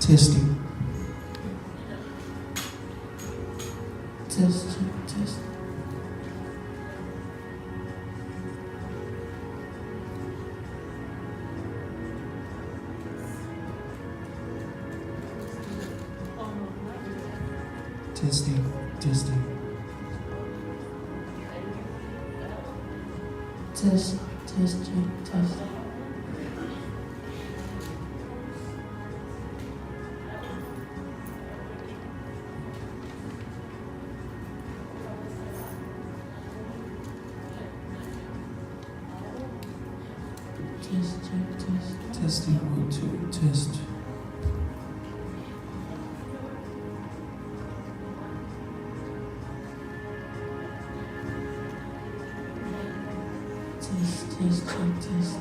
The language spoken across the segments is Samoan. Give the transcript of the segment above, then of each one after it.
Testing. Test, check, test. Testing, testing. Test, test, check, test. Test, check, test. Testing, one, two, test. Test, test, check, test.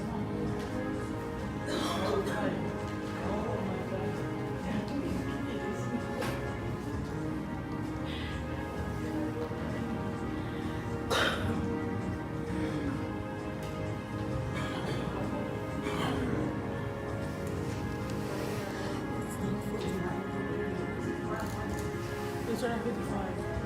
It's around 55.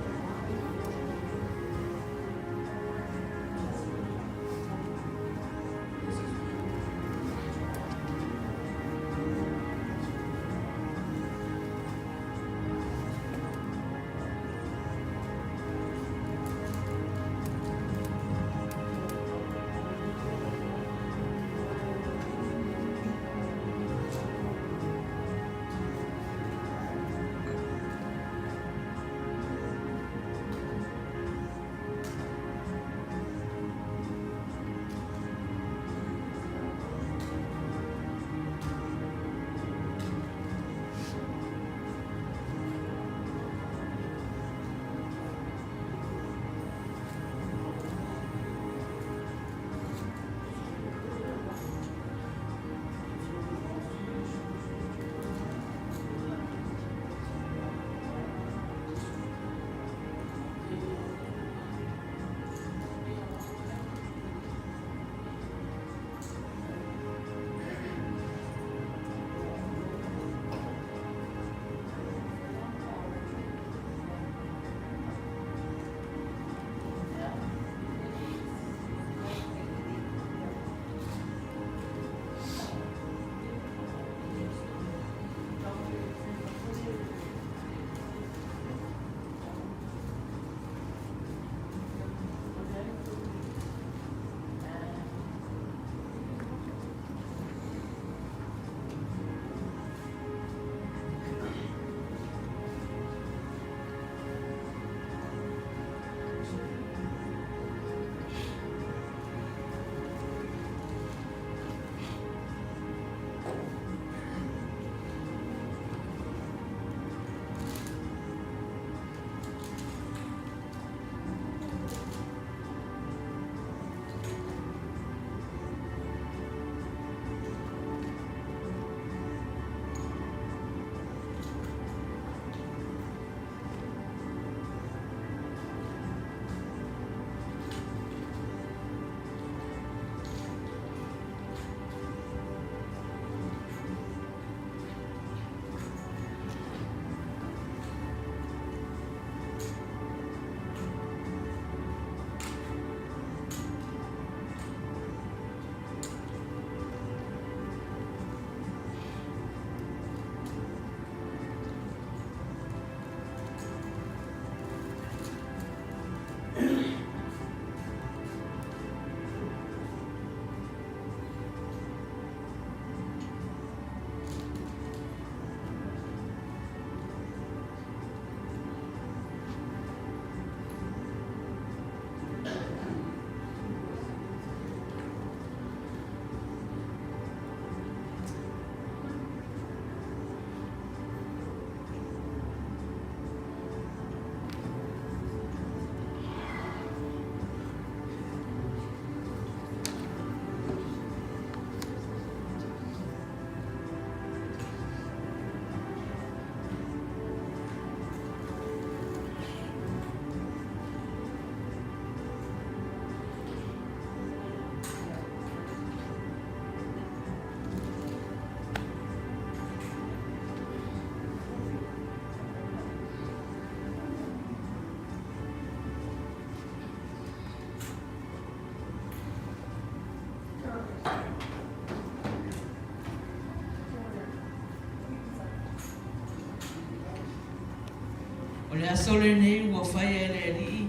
O le aso lenei ua faia e le Alii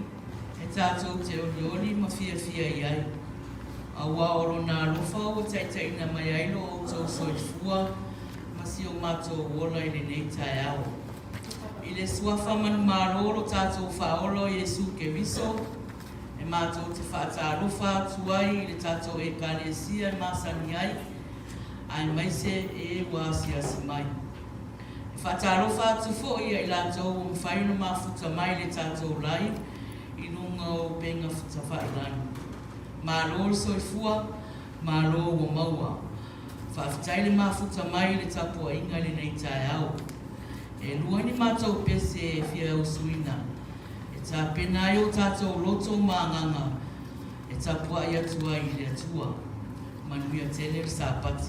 e tatou te olioli ma fiafia i ai, aua o Lona alofa ua taitaiina mai ai lo outou soifua ma si o matou ola i lenei taeao. I le Suafa manumalo o lo tatou Faaola o Iesu Keriso, e matou te faatalofa atu ai i le tatou Ekalesia e masani ai, aemaise e ua asiasi mai. E faatalofa atu foi ia i latou ua mafai ona mafuta mai le tatou live i luga o upega tafailagi. Malo le soifua, malo ua maua. Faafetai le mafuta mai i le tapuaiga i lenei taeao. E lua ni matou pese e fia usuina e tapena ai o tatou loto ma agaga e tapuai atu ai i le Atua. Manuia tele le Sapati.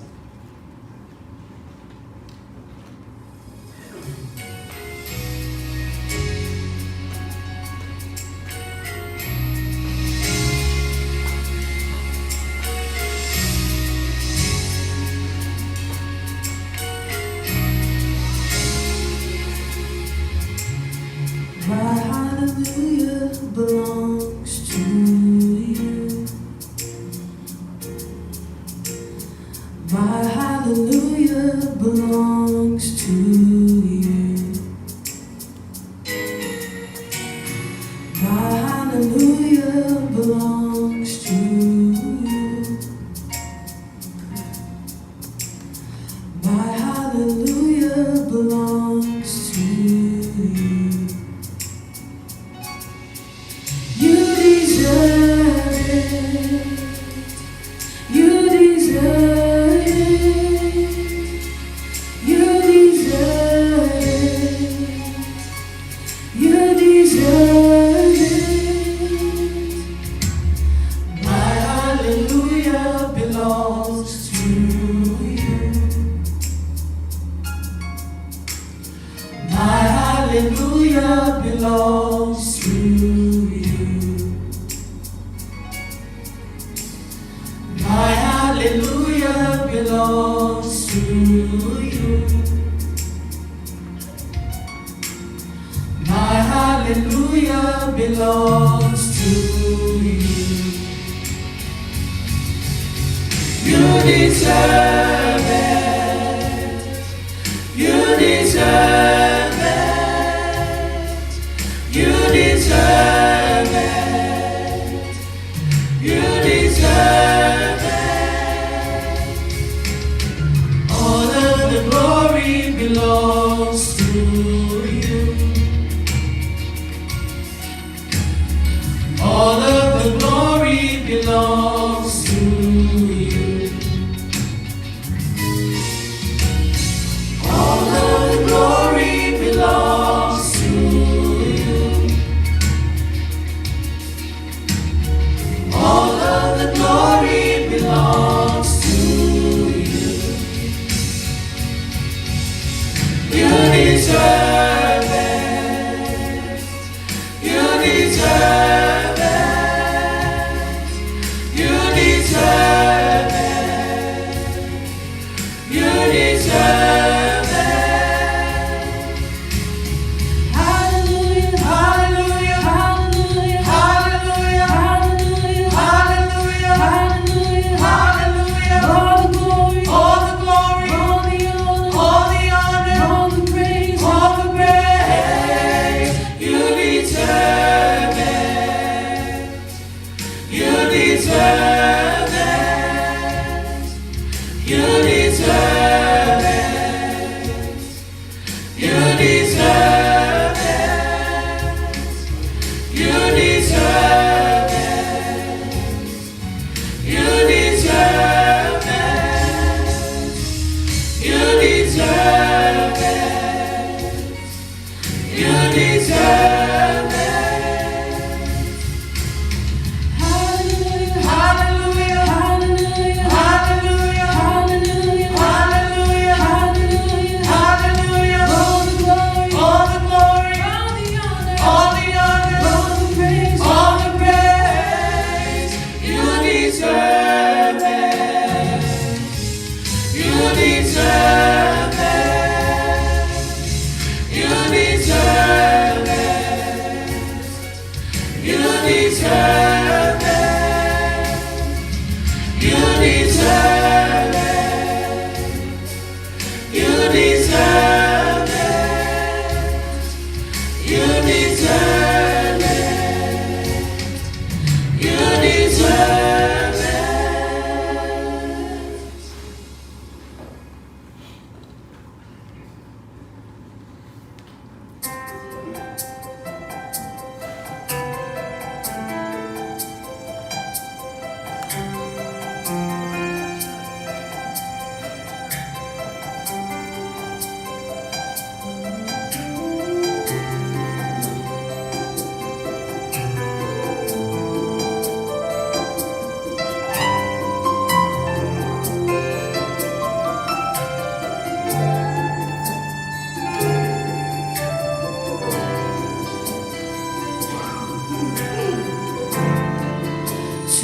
My hallelujah belongs to you. My hallelujah belongs to you. My hallelujah belongs to you. My hallelujah belongs to you. You deserve it. You deserve it. You deserve it. You deserve it. My hallelujah belongs to you. My hallelujah belongs to you. My hallelujah belongs to you. My hallelujah belongs to you. You deserve it. You deserve it. You deserve it. You deserve it. All of the glory belongs to you. All of the glory belongs to you. All of the glory belongs to you. All of the glory belongs to you. You deserve it. You deserve it. You deserve it. You deserve it. Hallelujah, Hallelujah. hallelujah, Hallelujah. hallelujah, Hallelujah. hallelujah. Hallelujah. All the glory, All the glory. all the honor, All the honor. all the praise, All the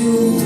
Thank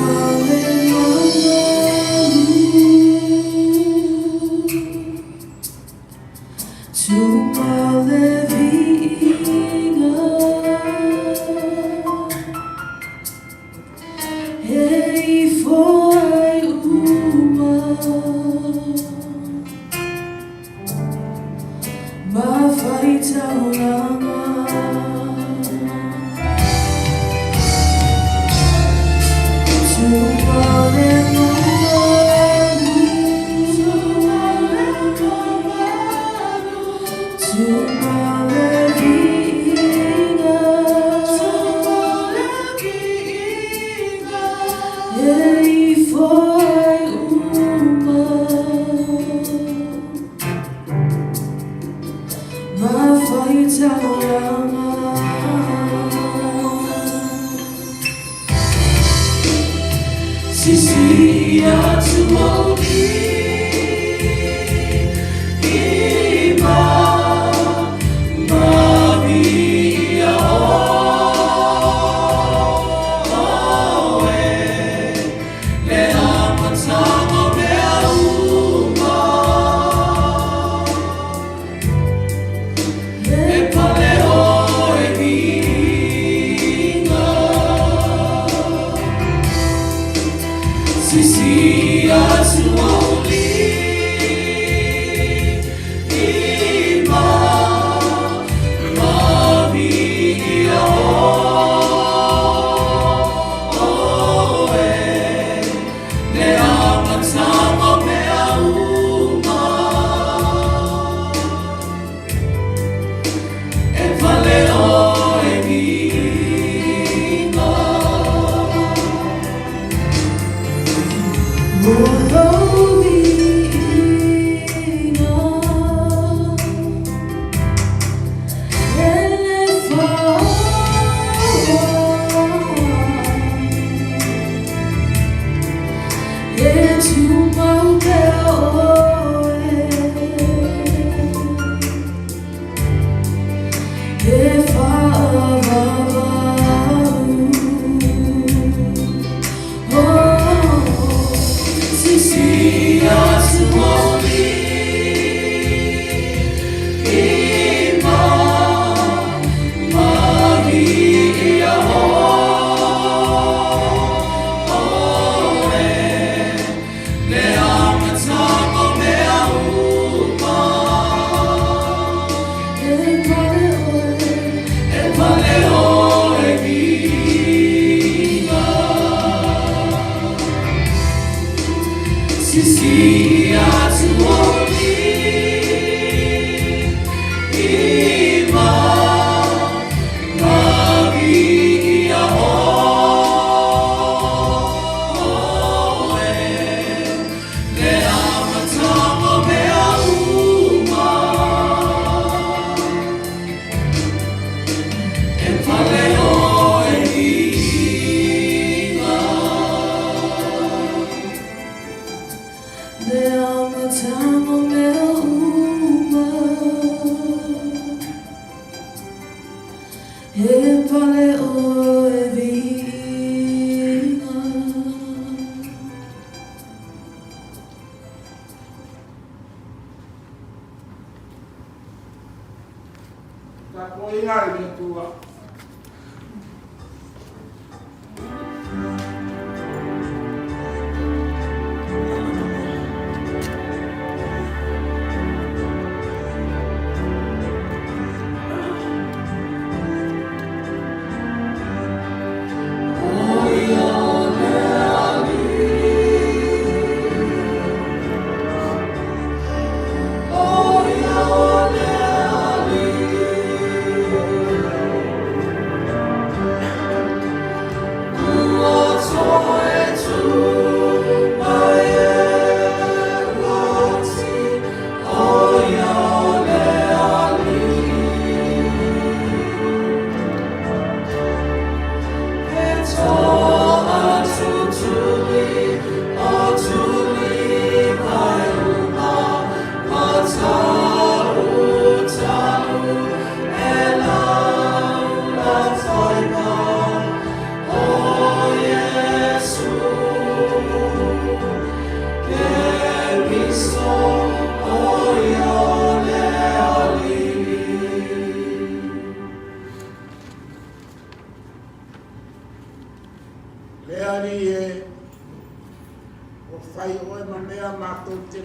matou te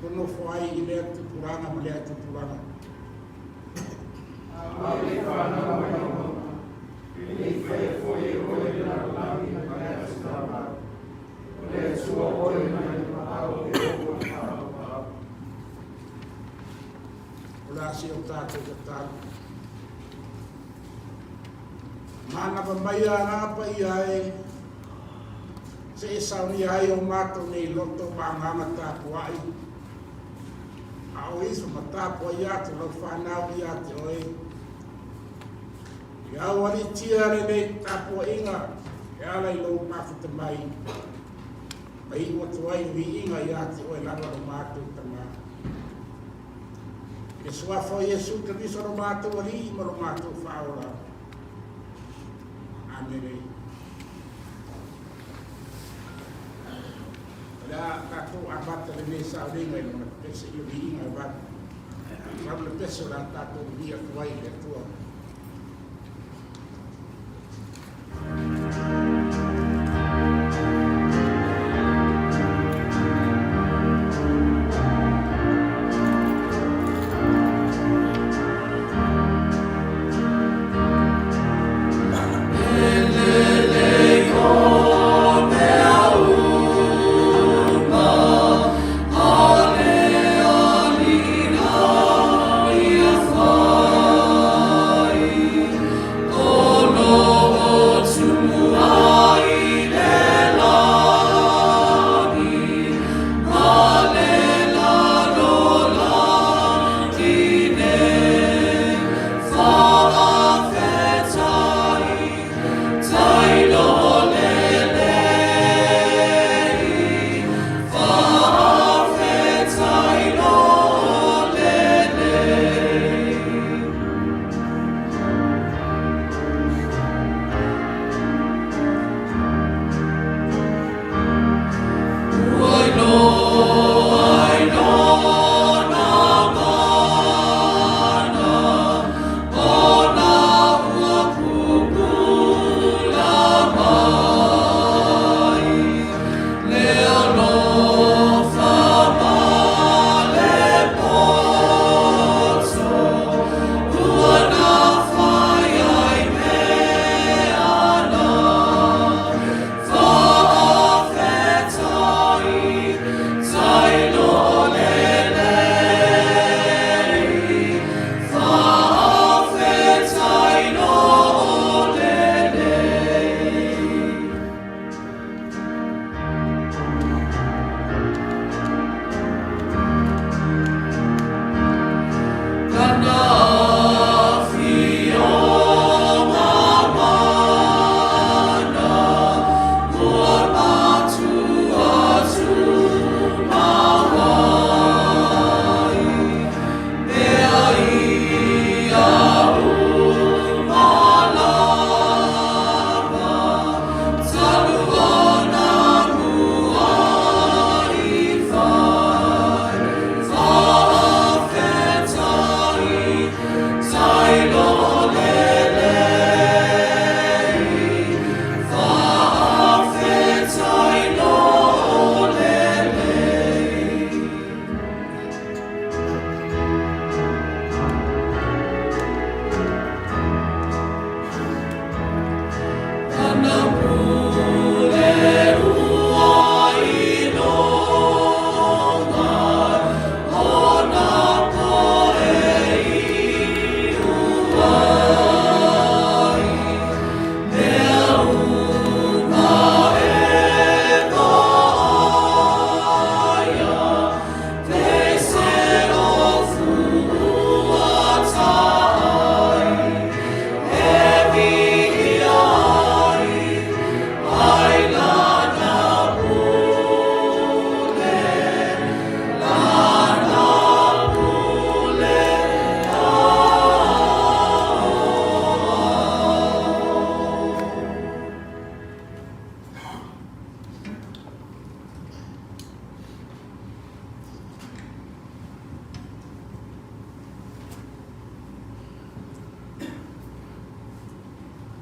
nonofo ai i lea tupulaga ma lea tupulaga. Aumai le fanau mai luma, e le i faia foi e oe le lalolagi ma le aso taavale. O le Atua oe mai le maau e oo i le faapaupau. O le a si o tatou tatalo. Manava mai a agaga paia e, se i saunia ai o matou nei loto ma agaga tapuai, a o ifo ma tapuai atu lau fanau ia te oe. Ia aualiitia lenei tapuaiga e ala i lou mafuta mai, ma iu atu ai le viiga ia te oe lava lo matou Tama. I le Suafa o Iesu Keriso lo matou Alii ma lo matou Faaola. Amene. O le a tatou amata lenei sauniga i lona pese i le viiga e valu. Valu le pese o le a tatou vivii atu ai i le Atua.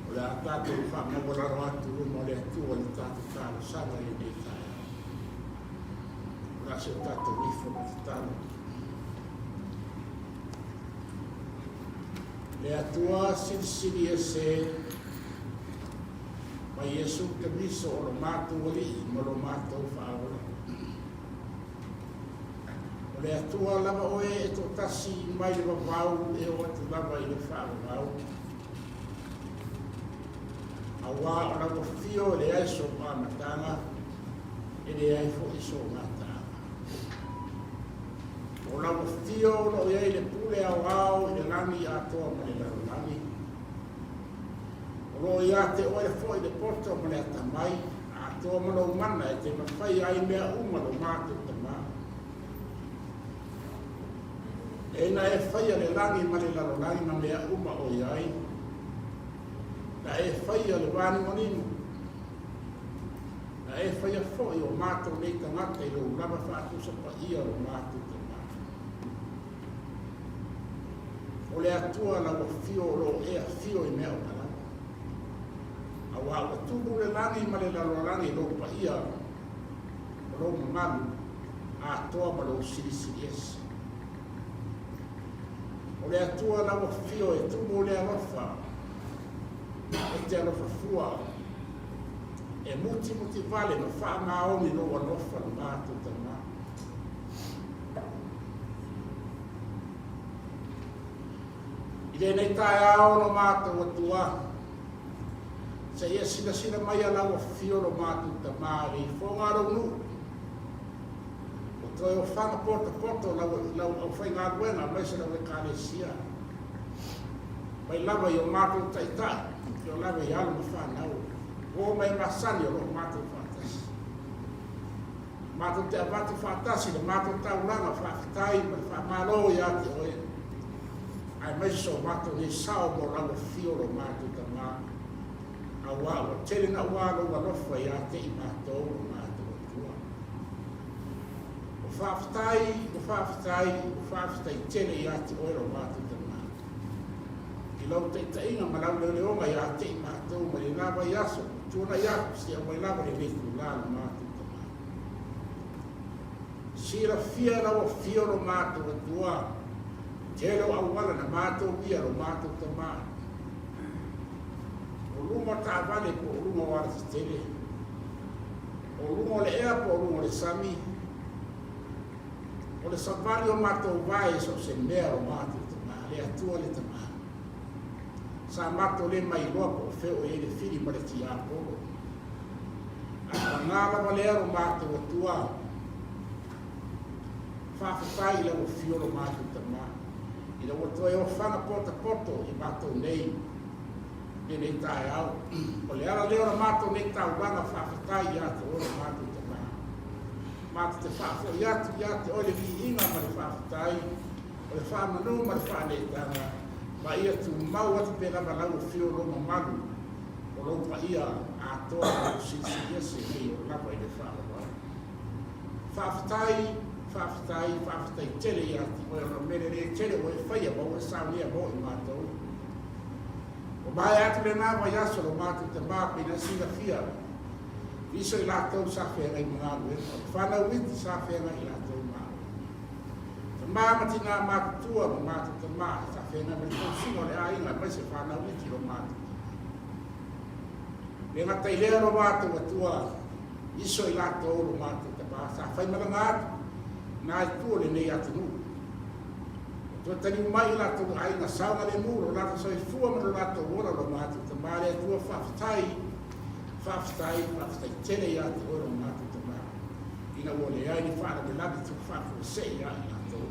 O le a tatou faamaualalo atu i luma o le Atua i le tatou talosaga i lenei taeao. O le a si o tatou ifo ma tatalo. Le Atua Silisili Ese, ma Iesu Keriso o lo matou Alii ma lo matou Faaola. O le Atua lava oe e toatasi mai le vavau e oo atu lava i le faavavau. Auā o lau afio e leai sou amataga, e leai foi sou gataaga. O lau afio o lo o i ai le pule aoao i le lagi atoa ma le lalolagi. O lo o ia te oe foi le poto ma le atamai, atoa ma lou mana e te mafaia ai mea uma lo matou Tama. E na e faia le lagi ma le lalolagi ma mea uma o i ai, na e faia le vanimonimo, na e faia foi o matou nei tagata i lou lava faatusa paia o lo matou Tama. O le Atua lau afio o lo o e afio i mea uma lava. Auā ua tumu le lagi ma le lalolagi i lou paia, o lou mamalu atoa ma lou silisili ese. O le Atua lau afio e tumu le alofa, e te alofa fua, e mutimuti vale ma faamaoni lou alofa lo matou Tama. I lenei taeao lo matou Atua, seia silasila mai a lau afio lo matou Tama i le ifoga a lou nuu, ua toe ofaga potopoto lau, lau aufaigaluega aemaise lau Ekalesia, mai lava i o matou taitai, seia lava i alo ma fanau, uo ma e masani o lo o matou faatasi. Matou te avatu faatasi le matou taulaga faafetai ma le faamalo ia te Oe, aemaise so matou nei sao mo lau afio lo matou Tama, auā ua tele naʻuā lou alofa ia te i matou lo matou Atua. Ua faafetai, ua faafetai, ua faafetai tele ia te Oe lo matou Tama, i lau taitaiga ma lau leoleoga ia te i matou mai lena vaiaso ua tuanai atu seia mai lava lenei itulā lo matou Tama. Silafia e lau afio lo matou Atua, tele o auala na matou uia lo matou Tama. O luga o taavale po o luga o alatetele, o luga o le ea po o luga o le sami, o le savali o matou vae so o se mea lo matou Tama, le Atua le Tama. Sa matou le mailoa po o fea o i ai le fili ma le tiapolo. Ae paga lava lea lo matou Atua, faafetai i lau afio lo matou Tama, ina ua toe ofaga potopoto i matou nei lenei taeao. O le ala lea o la matou nei taulaga faafetai ia te oe lo matou Tama. Matou te faafoi atu ia te oe le viiga ma le faafetai, o le faamanu ma le faaneetaga, ma ia tumau atu pea lava lau afio lou mamalu, o lou paia atoa ma lou silisili ese nei o lava i le faaaloalo. Faafetai, faafetai, faafetai tele ia te oe ona o mea lelei tele ua e faia ma ua e saunia mo i matou. Ua maea atu lena vaiaso lo matou tama pei na silafia nisi o i latou sa feagai ma galuega, o le fanau iti sa feagai i latou ma tama ma tinā matutua ma matou tama sa feagai ma le tausiga o le aiga aemaise fanau iti lo matou tama. Le gata i lea lo matou Atua, nisi o i latou lo matou tama sa faimalaga atu nā i tua o lenei atunuu. Ua toe taliu mai i latou aiga saogalemu lo latou soifua ma lo latou ola lo matou tama le Atua faafetai, faafetai, faafetai tele ia te oe lo matou tama ina ua leai ni faalavelave tupu faafuasei ia i latou.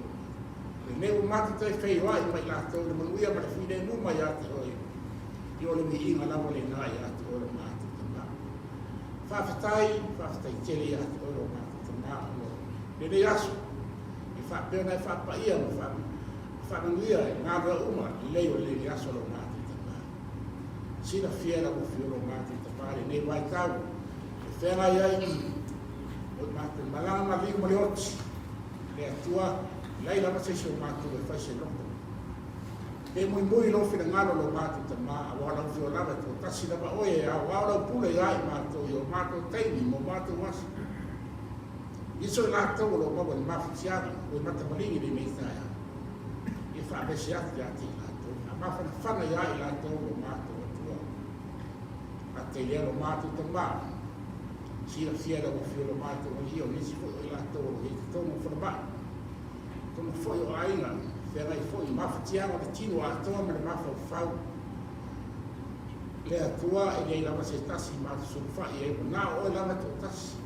O lenei ua matou toe feiloai ma i latou le manuia ma le filemu mai ia te oe i o le viiga lava lena ia te oe lo matou tama. Faafetai, faafetai tele ia te oe lo matou tama o lenei aso e faapea ona e faapaia ma faamanuia i galuega uma lelei o lenei aso lo matou tama. Silafia e lau afio lo matou tama lenei vaitau e feagai ai o matou malaga maliu ma le oti le Atua leai lava se isi o matou e fai se loto. Pe muimui lou finagalo lo matou tama, auā lau afio lava e toatasi lava oe e aoao lau pule iā i matou i o matou taimi ma o matou aso. Nisi o i latou o lo o maua i le mafatiaga ua i matamaligi i lenei taeao, ia faamese atu ia te i latou, faamafanafana ia i latou lo matou Atua. Faafetai lea lo matou Tama, silafia e lau Afio lo matou Alii o nisi foi o i latou o lo o i ai i totonu o falemai, totonu foi o aiga, feagai foi i mafatiaga o le tino atoa ma le mafaufau. Le Atua e leai lava se tasi matou sulufai i ai, ua na o oe lava e toatasi.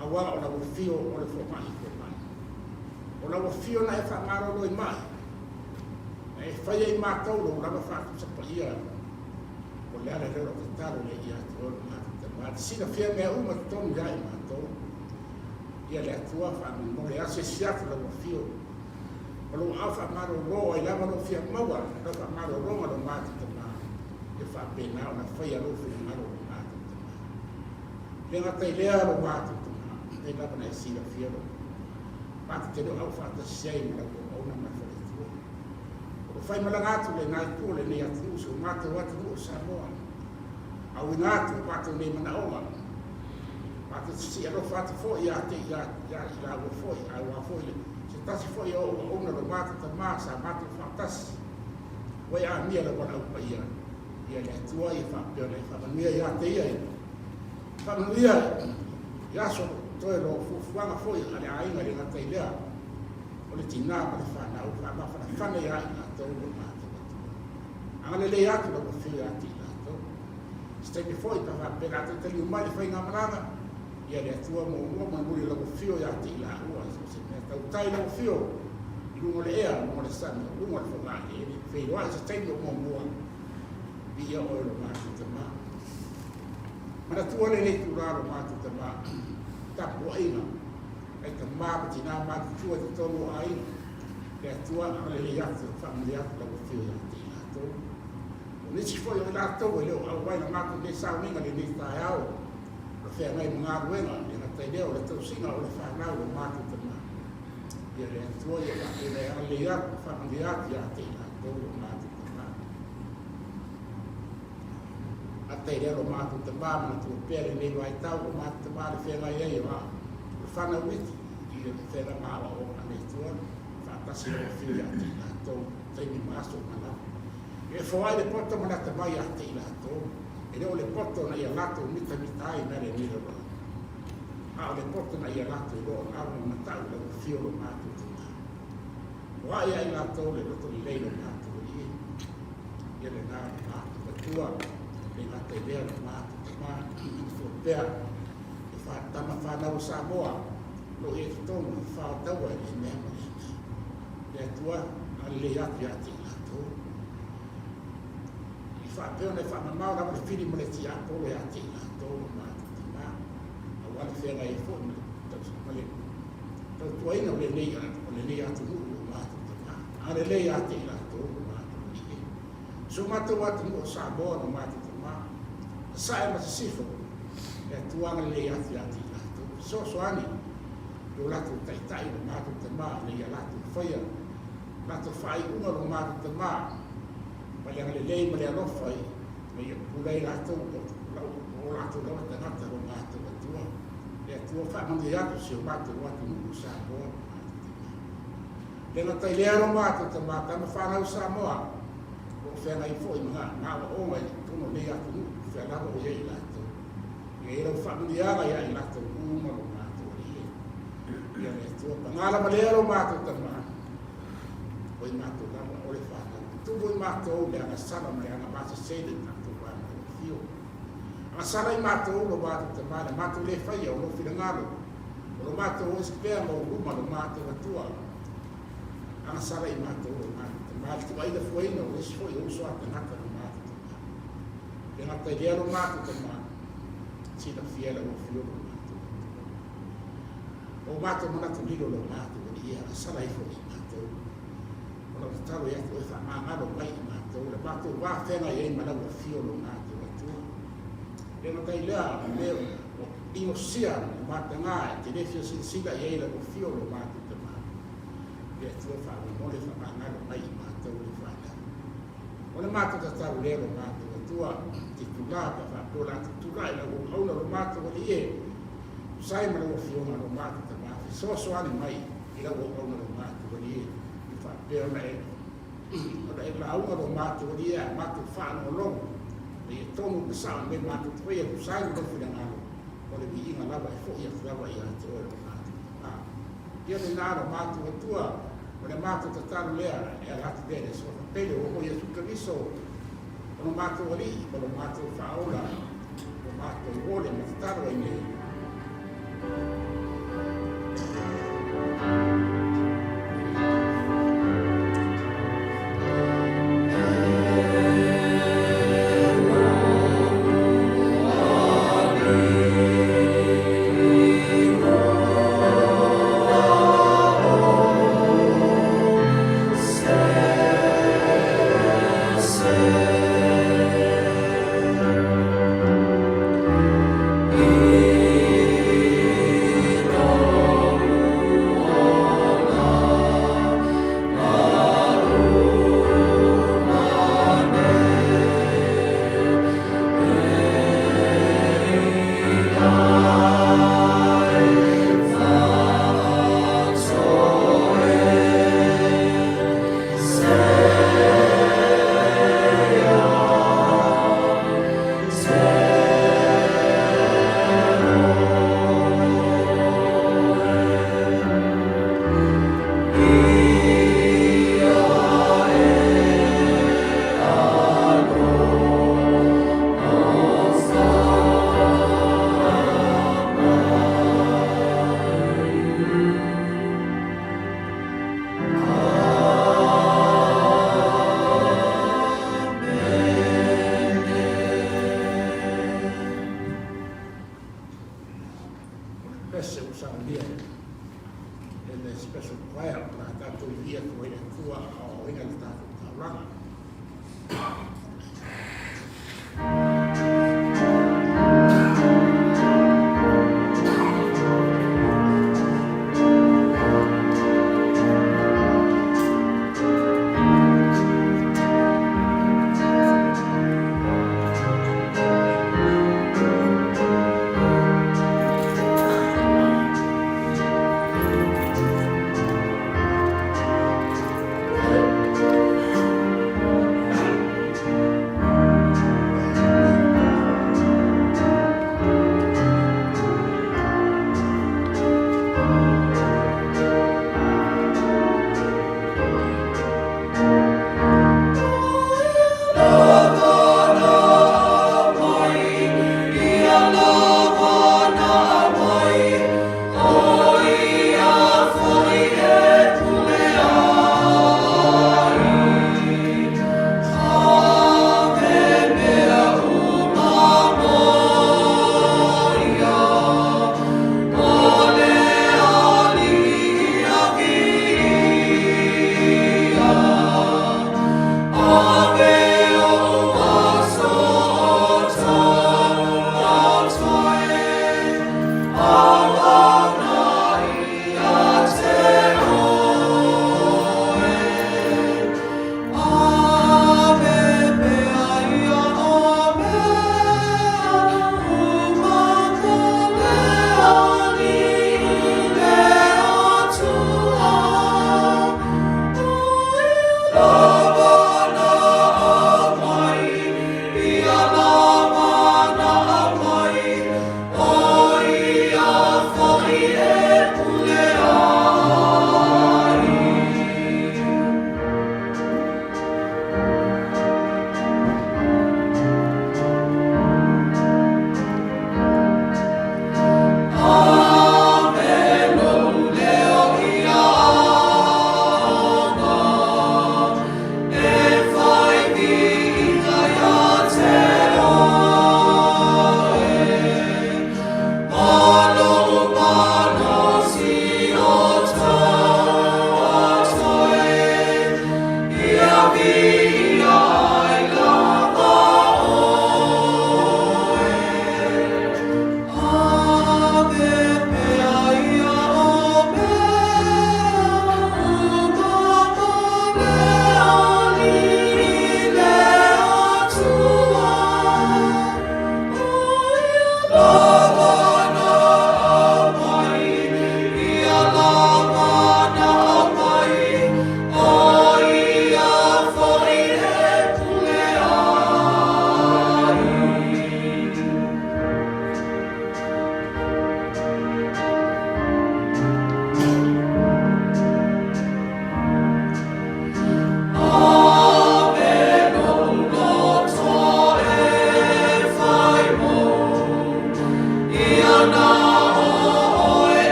Aua o lau afio o le fomai fomai. O lau afio na e faamalolo ai mai, na e faia i matou lou lava faatusa paia. O le ala lea o lau tatalo lea ia te oe lo matou Tama, e te silafia mea uma totonu ia i matou. Ia le Atua faamolemole asiasi atu lau afio ma lou aao faamalolo ai lava lou fia maua lau faamalologa lo matou Tama, ia faapena ona faia lou finagalo lo matou Tama. Le gata i lea lo matou Tama, e lava na e silafia lo matou te le o aufaatasi ai ma lau auauna ma le faletua. O lo faimalaga atu lena itu o lenei atunuu, si o matou atunuu o Samoa, auina atu o matou nei manaoga, matou te sii alofa atu foi ia te ia i laua foi, aua foi le se tasi foi o auauna lo matou Tama sa matou faatasi, ua e amia lau valaau paia, ia le Atua ia faapea ona e faamanuia ia te ia i faamanuia i aso toe lo fuafuaga foi a le aiga i le gata i lea o le tinā ma le fanau faamafanafana ia i latou lo matou Atua. Agalelei atu lau afio ia te i latou. Se taimi foi pe faapea latou taliu mai le faigamalaga, ia le Atua muamua mulimuli lau afio ia te i laua so o se mea tautai lau afio i luga o le ea, luga o le sami, luga o le fogaeleele, feiloai se taimi o muamua. Viia oe lo matou Tama. Manatua lenei itula lo matou Tama, tapuaiga ai tama ma tinā matutua i totonu o aiga. Le Atua agalelei atu, faamanuia atu lau afio ia te i latou. O nisi foi o i latou e le o auai na matou nei sauniga lenei taeao, o feagai ma galuega, le gata i lea o le tausiga o le fanau lo matou Tama. Ia le Atua ia faapena e agalelei atu, faamanuia atu ia te i latou lo matou Tama. Faafetai lea lo matou tama manatua pea lenei vaitau o matou tama le feagai ai o a o le fanau iti i le feaga ma aoaoga a le Atua faatasi lau afio ia te i latou taimi ma aso uma lava. E foai le poto ma lata mai ia te i latou, e le o le poto na ia latou mitamita ai mea lenei lalolagi, a o le poto na ia latou iloa o alo ma matau lau afio lo matou tama. O ai ia i latou le loto lelei lo matou alii, ia lena lo matou matua, le gata i lea lo matou tama, manatua pea le tama fanau o Samoa, o lo o i ai totonu i faotaua i lea mea ma lea mea. Le Atua, agalelei atu ia te i latou. I faapea ona e faamamao lava le fili ma le tiapolo ia te i latou lo matou tama, aua le feagai ai foi ma le tautuaina o lenei o lenei atunuu lo matou tama. Agalelei ia te i latou lo matou alii e. So matou atunuu o Samoa lo matou tama. Sasae ma Sisifo, le Atua agalelei atu ia te i latou. Fesoasoani i o latou taitai lo matou tama ina ia latou faia latou faaiuga lo matou tama ma le agalelei ma le alofa ina ia pupula ai latou o latou lava tagata lo matou Atua. Le Atua faamanuia atu si o matou atunuu o Samoa lo matou Tama. Le gata i lea lo matou Tama, tama fanau Samoa, o lo o feagai foi ma aoaoga i totonu o nei atunuu, fea lava o i ai i latou. Ia i ai lau faamanuiaga ia i latou uma lo matou Alii e. Ia le Atua, paga lava lea lo matou Tama, o i matou lava o le fanau. Tutupu i matou le agasala ma le agamasese i le tatou va ma lau Afio. Agasala i matou lo matou Tama, le matou le faia o lou finagalo, o lo matou o ese pea ma ou luma lo matou Atua. Agasala i matou lo matou Tama, le tuuaina fuaina o le isi foi o uso a tagata lo matou Tama. Le gata i lea lo matou Tama, silafia e lau Afio lo matou Atua. O matou manatu lilo lo matou Alii, agasala ifo i matou. O lau tatalo ia te oe faamagalo mai i matou, le matou va feagai ai ma lau afio lo matou Atua. Le gata i lea, o le o inosia le mataga e te le fia silasila i ai lau afio lo matou Tama. Le Atua faamolemole faamagalo mai i matou le fanau. O le matou tatalo lea lo matou Atua, te tulā pe a faapea o le a tutulai lau auauna lo matou Alii e. Tusa ai ma lau Afioga lo matou Tama, fesoasoani mai i lau auauna lo matou Alii e faapea ona e ona e lauga lo matou Alii a matou faalogologo ina ia tonu ma sao mea matou te faia tusa ai ma lou finagalo, o le viiga lava e foi atu lava ia te oe lo matou Tama. Ia lena lo matou Atua, o le matou tatalo lea e ala atu lea i le Suafa pele o oe Iesu Keriso, o lo matou Alii ma lo matou Faaola, ua matou ole ma tatalo ai nei.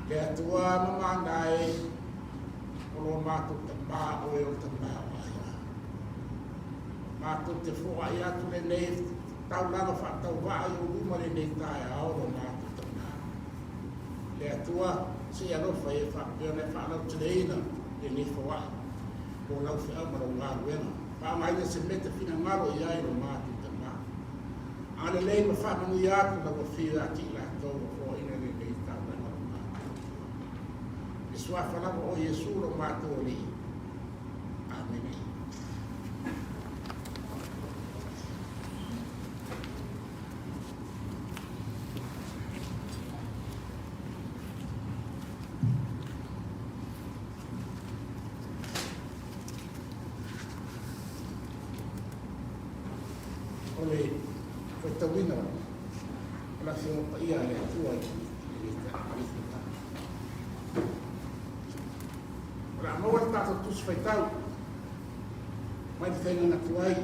Le Atua mamana e, o lo matou Tamā oe o le Tamā o aiga. Matou te foai atu lenei taulaga faatauvaa i ou luma lenei taeao lo matou Tamā. Le Atua, se i alofa ia faapea ona e faalauteleina lenei foai mo lau feau ma lau galuega. Faaaogaina se mea e te finagalo i ai lo matou Tamā. Agalelei ma faamanuia atu lau Afio ia te i latou ua foaina lenei taulaga o matou. I le Suafa lava o Iesu lo matou Alii. Amene. O le faitauina o le Afioga Paia a le Atua i lenei taeao. O le a maua le tatou tusi faitau mai le faiga tuai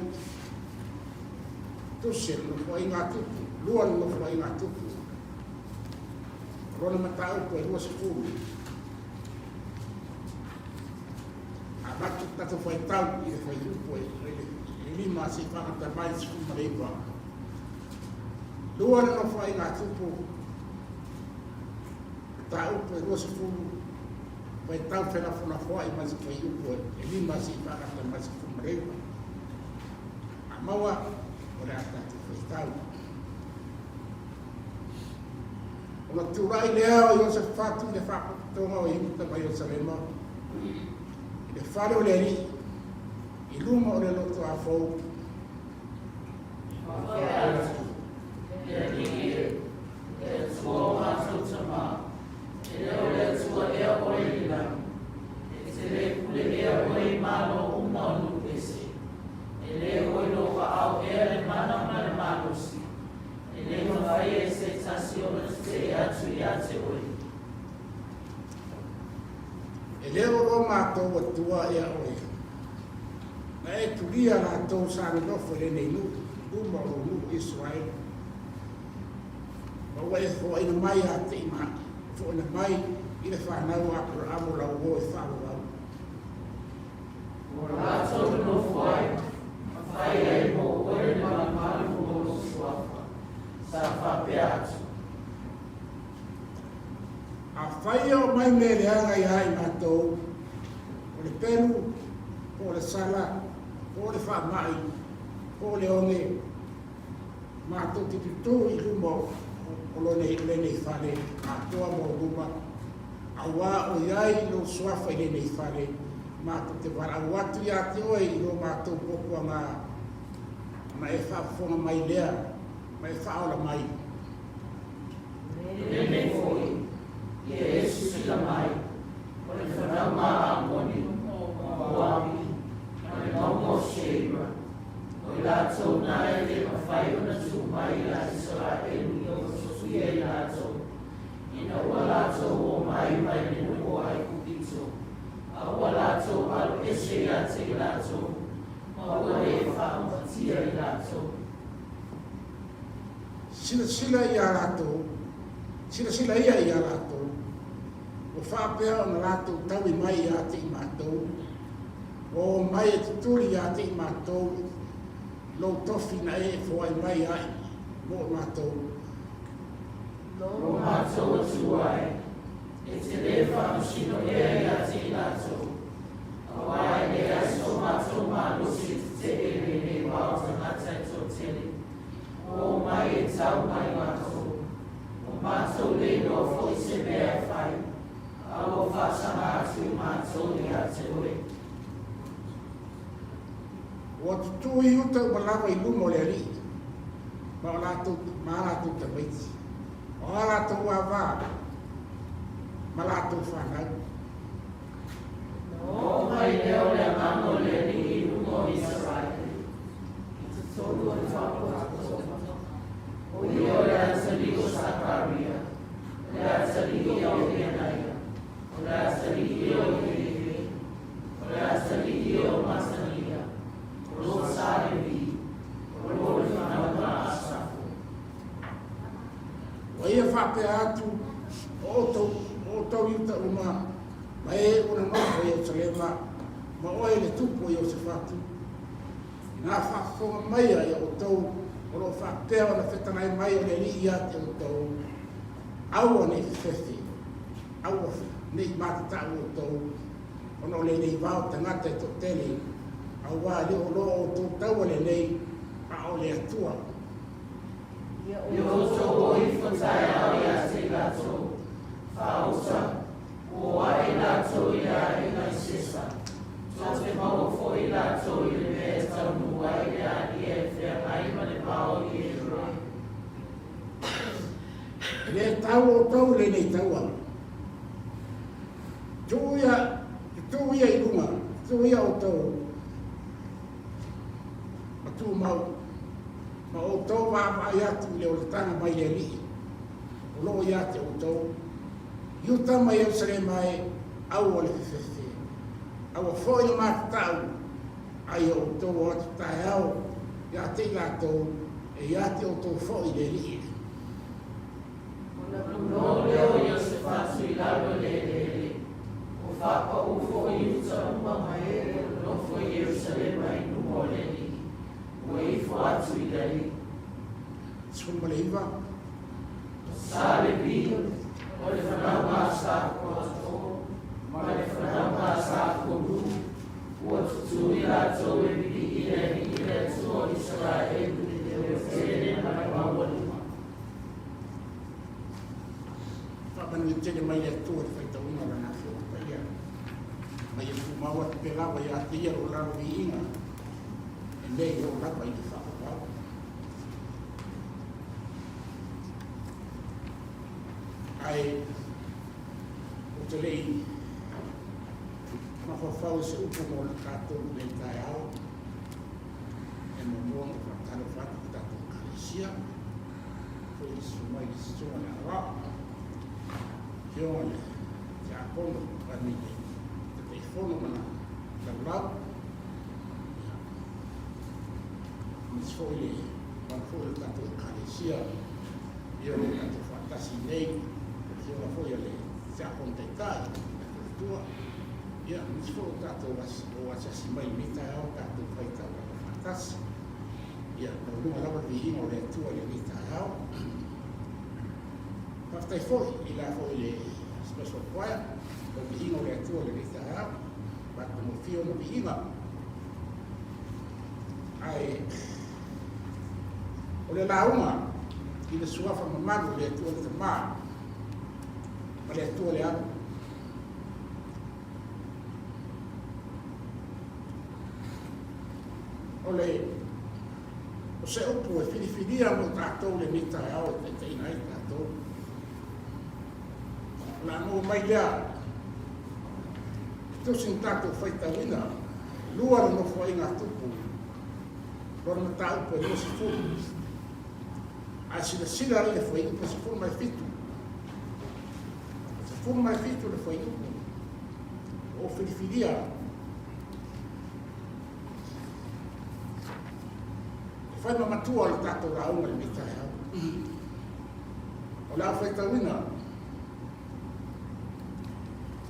tusi e le nofoaiga a Tupu, lua le nofoaiga a Tupu. O lona mataupu e 20. Avatu le tatou faitau i le fuaiupu e 5 seia faagata mai le 19. Lua le nofoaiga a Tupu, mataupu e 20, faitau felafolafoai mai le fuaiupu e 5 seia faagata mai le 19. A maua, o le a tatou faitau. Ona tulai lea o Iosafatu i le faapotopotoga o Iuta ma Ierusalema i le fale o le Alii i luma o le lotoafou. Faapea atu, Le Alii e, le Atua o matou tamā, e le o le Atua ea oe i le lagi, e te le pule ea oe i malo uma o nuu ese, e le o i lou aao ea le mana ma le malosi, E le mafai e se tasi ona tetee atu ia te oe. E le o lo matou Atua ea oe, na e tulia latou sa nonofo i lenei nuu, i luma o lou nuu Iseraela, ma ua e foaina mai ia te i foaina mai i le fanau a Aperaamo lau uo e faavavau. Ua latou nonofo ai, ma fai ai mo oe le malumalu o lou suafa, sa faapea atu. Afai e oo mai mea leaga ia i matou, o le pelu, po o le sala, po o le faamai, po o le oge, matou te tutū i luma o lenei fale atoa ma ou luma, auā o i ai lou suafa i lenei fale, matou te valaau atu iā te oe i lo matou puapuaga, ona e faafofoga mai lea ma e faaola mai. O lenei foi, ia e sisila mai, o le fanauga a Amoni, o Moapi, ma le mauga o Seira, o i latou na e le mafai ona tuu mai iā Isaraelu ina ua sosoia i latou, ina ua latou oo mai mai le nuu o Aikupito, a ua latou alo ese ia te i latou, ma ua le faaogatia i latou. Silasila iā latou, silasila ia iā latou, ua faapea ona latou taui mai ia te i matou, ua o mai e tutuli ia te i matou i lou tofi na e foai mai ai mo matou. Lo matou Atua e, e te lē faamasino ea ia te i latou, auā e leai so matou malosi e tetee i lenei wā o tagata e toatele, ua o mai e tau mai matou. Ua matou le iloa foi se mea e fai, a ua faasaga atu i matou ia te oe. Ua tutū i uta uma lava i luma o le Alii, ma o latou, ma a latou tamaiti, o a latou ava, ma latou fanau. Na oo mai lea o le agaga o le Alii i luga o Isaraele, i totonu o le faapotopotoga, o ia o le atalii o Sakaria, o le atalii ia o Benaia, o le atalii ia o Ieiele, o le atalii ia o Matania, o lo sa Levi, o lo le fanauga a Asafo. Ua ia faapea atu, o outou, o outou Iuta uma, ma e ua nonofo i Ierusalema, ma oe le tupu o Iosefatu, inā faafofoga maia ia outou o lo o faapea ona fetalai mai o le Alii ia te outou, aua ne i fefefe, aua ne i matatau outou, ona o lenei vao tagata e toatele, auā e le o lo o outou taua lenei, a o le Atua. Ia outou o ifo taeao ia te i latou, faauta, ua o ae latou i le aiga i Sesa, tou te maua foi latou i le mea e taunuu ai le alia e feagai ma le vao i Edrei. E le tau outou i lenei taua. Tuu ia, tutuu ia i luga, tutuu ia outou ma tumau, ma outou vaavaai atu i le olataga mai le Alii o lo o ia te outou. Iuta ma Ierusalema e, aua le fefefe, aua foi le matatau, a ia outou o atu taeao ia te i latou, e ia te outou foi le Alii. Ona punou lea o Iosefatu i lalo i le eleele, ua faapaū foi Iuta uma ma e o nonofo i Ierusalema i luma o le Alii, ua ifo atu i le Alii. 19. O Sa Levi, o le fanauga a Sa Koato, ma le fanauga a Sa Koru, ua tutū i latou e pipii i le Alii le Atua o Isaraelu i le leotele ma le maualuga. Faamanuia tele mai le Atua i le faitauina o Lana Afioga Paia. Ma ia tumau atu pea lava ia te Ia lo lalo viiga, e nei oo lava i le faavavau. Ae ou te le i mafaufau i se upu mo le tatou i lenei taeao, e muamua ona ou faatalofa atu i le tatou Ekalesia, foi le susu mai le susuga i le Aoao, afioga i le Tiakono, I mean le Taitaifono ma lana laulau, ia, aemaise foi le mamalu foi o le tatou Ekalesia, ia o lo o tatou faatasi nei, le afioga foi a le Tiakono Taitai, le Faletua, ia, aemaise foi o tatou o asiasi mai i lenei taeao tatou faitaulaga faatasi. Ia, maualuga lava le viiga o le Atua i lenei taeao. Faafetai foi i la foi le Special Choir, o viiga o le Atua i lenei taeao. Matagofie ona viiga. Ae, o le lauga i le suafa mamalu o le Atua le Tama ma le Atua le Alo. O le o se upu e filifilia mo tatou lenei taeao e taitaiina ai tatou. O le a maua mai lea e tusi na tatou faitauina lua le nofoaiga a Tupu lona mataupu e 20. Ae silasila i le fuaiupu 17. 17 le fuaiupu o filifilia e fai ma matua o le tatou lauga i lenei taeao. O le a faitauina,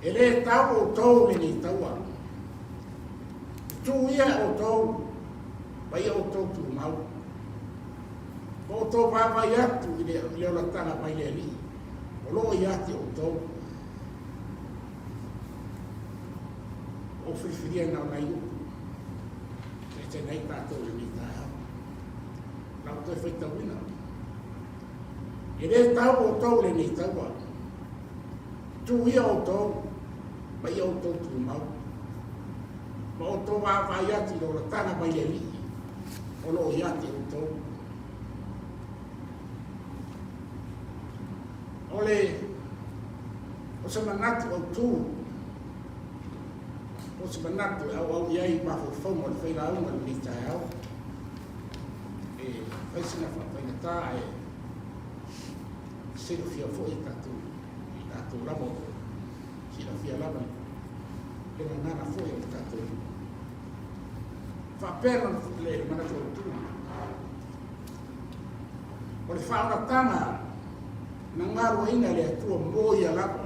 e le tau outou lenei taua. Tutu ia outou ma ia outou tumau. Ma outou vaavaai atu i le olataga mai le Alii o lo o ia te outou. O filifilia na o nai upu. Taitaiina ai tatou i lenei taeao. La ou toe faitauina. E le tau outou lenei taua. Tutu ia outou ma ia outou tumau. Ma outou vaavaai atu i le olataga mai le Alii o lo o ia te outou. O le o se manatu autū, o se manatu e auau i ai mafaufauga o le failauga i lenei taeao, e fai sina faafaigata ae silafia foi e tatou, i tatou lava o silafia lava le gagana foi o le tatou faapea le manatu autū. O le faaolataga na galueaiina e le Atua mo ia lava.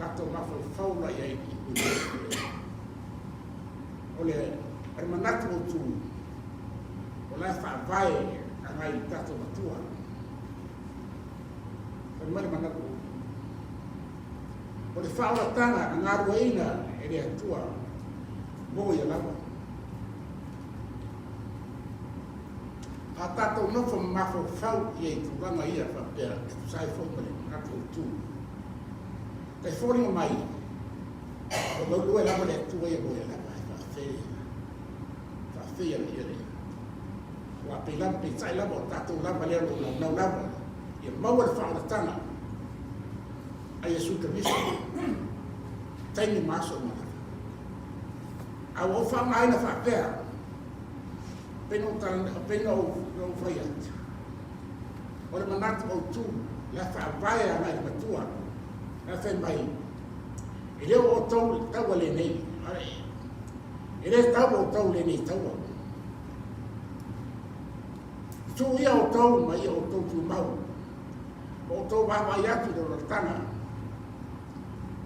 Tatou mafaufau la i ai i O le manatu autu, o la e faavae agai i le tatou Matua. Fai mai le manatu autu. O le faaolataga na galueaiina e le Atua mo ia lava. A tatou nofo ma mafaufau i ai tulaga ia faapea e tusa ai foi ma le manatu autu. E foliga mai, o galue lava le Atua ia mo ia lava e faafeia ia le aua pei lava, peitai lava o tatou lava lea o lo o naunau lava ia maua le faaolataga a Iesu Keriso taimi ma aso uma lava. A ua ou faaaogaina faapea, pei na ou fai atu, O le manatu autu, la e faavae agai i le matua, la e fai mai, e le o outou le taua lenei, e le tau outou lenei taua. Tuu ia outou ma ia outou tumau, ma outou vaavaai atu i le olataga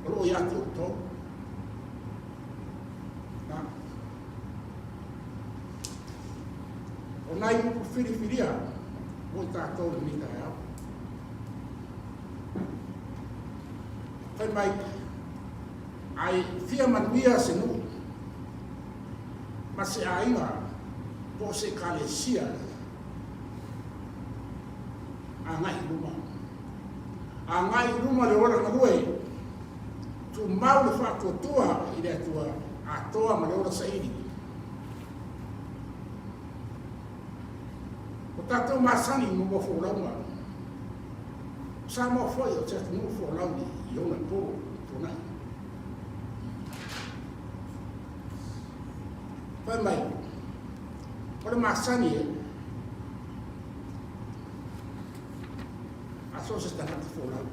o lo o ia te outou. Na. O nai upu filifilia mo i tatou i lenei taeao. Fai mai, ai fia manuia se nuu ma se aiga po o se ekalesia agai i luma. Agai i luma le ola galue, tumau le faatuatua i le Atua atoa ma le ola saili. O tatou masani mo mo folauga. O Samoa foi o se atunuu folau i ona po tuanai. Fai mai, o le masani e, a so o se tagata folau.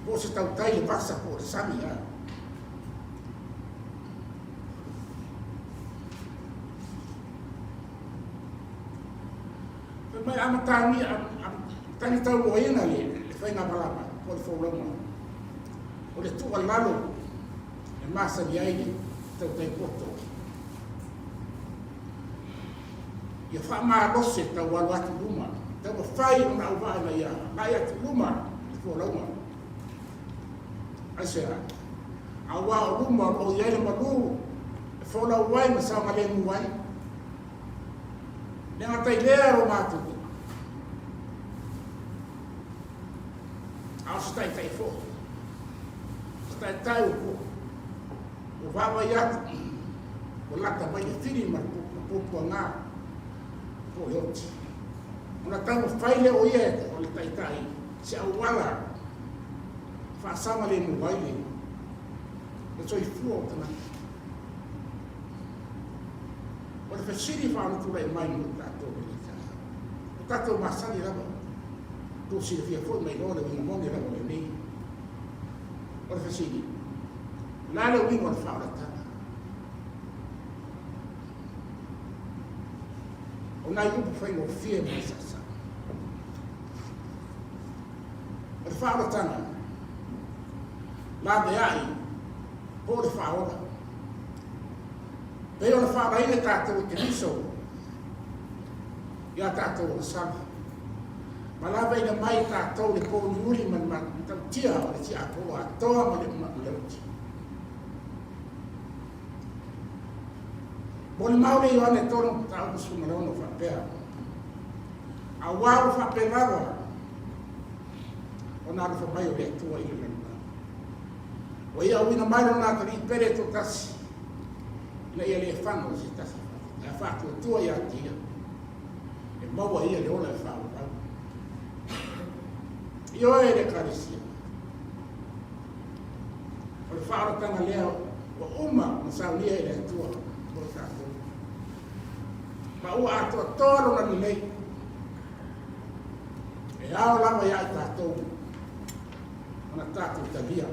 Po o se tautai le vasa po o le sami a. Fai mai a matagi, a matagi tauloaina le faigamalama po o le folauga, o le tuualalo e masani ai le tautai poto, ia faamalosi e taualo atu i luma, taumafai ona auvaa ina ia agai atu i luma le folauga. Aisea? Aua o luma o lo o i ai le malu e folau ai ma saogalemu ai. Le gata i lea lo matou a o se taitai foi. Se taitai ua vaavaai atu, ua lata mai le fili ma le puapuaga po o le oti. Ona taumafai lea o ia o le taitai se auala faasaogalemu ai le soifua o tagata. O le fesili faamatulai mai mo tatou i lenei taeao, o tatou masani lava, tou silafia foi ma iloa le uiga moni lava o lenei. O le fesili, o le a le uiga o le faaolataga? O nai upu faigofie ma le sasaa. O le faaolataga, laveai po o le faaola. Pei ona faalaina tatou e Keriso i a tatou agasala, ma lavaina mai tatou le pouliuli ma le matautia o le tiapolo atoa ma le oti. Molimau le Ioane 3 mataupu 16 faapea, Auā ua faapea lava ona alofa mai o le Atua i le lalolagi. Ua ia auina mai lona atalii pele toatasi, ina ia le faga o se tasi faafetai, a faatuatua ia te ia, e maua e ia le ola e faaauau. Ioe e le Ekalesia, o le faaolataga lea ua uma ona saunia e le Atua mo i tatou. Ma ua atoatoa lona lelei, e ao lava ia i tatou ona tatou talia.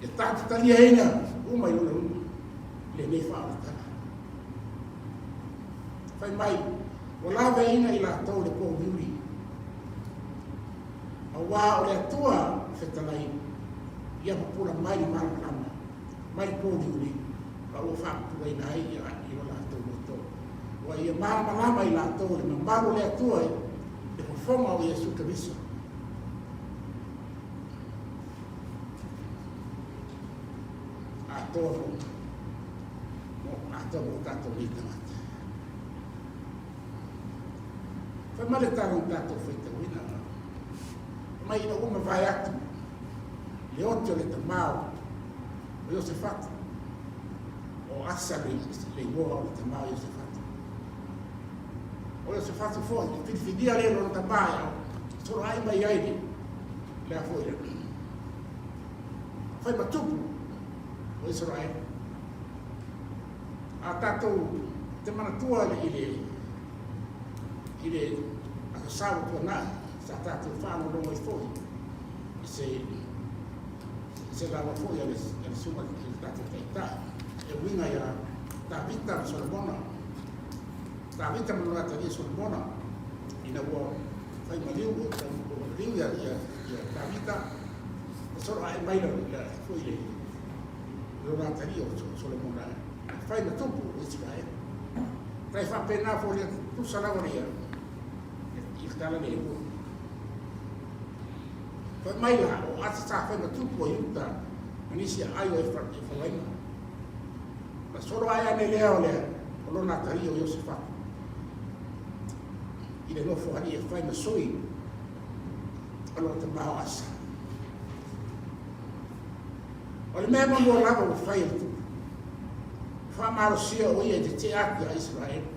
Ia tatou taliaina uma i lona luma lenei faaolataga. Fai mai, ua laveaiina i latou le pouliuli. Auā o le Atua fetalai ia pupula mai le malamalama mai le pouliuli ma ua faapupulaina ai ia i lo latou loto. Ua ia malamalama i latou le mamalu o le Atua i le fofoga o Iesu Keriso. Atoa mo, mo, atoa mo tatou nei tagata. Fai mai le tala na tatou faitauina, fai mai ina ua mavae atu le ote o le tamā o Iosefata, o Asa le igoa o le tamā o Iosefata. O Iosefata foi, e filifilia lea e lona tamā e ao soloai mai ai le, le a foi le fai ma tupu o Isaraele. A tatou te manatua i le i le Aso Sa ua tuanai, sa tatou faalogologo ai foi i se i se lauga foi a le a le susuga i le tatou Taitai e uiga ia Tavita ma Solomona. Tavita ma lona atalii Solomona ina ua fai maliu ua maliu ia ia ia Tavita na solo ae mai la foi le lona atalii o Solomona e fai ma tupu o Isaraele. Tai faapena foi le tusa lava le ia i le tala le lua. Fai mai la, o Asa sa fai ma tupu o Iuta ma nisi aai o Efaraima. Na solo ae ane lea o le o lona atalii o Iosefata i le nofo alii e fai ma sui o lona tamā o Asa. O le mea muamua lava ua fai e le tupu, ua faamalosia o ia i tetee atu ia Isaraelu,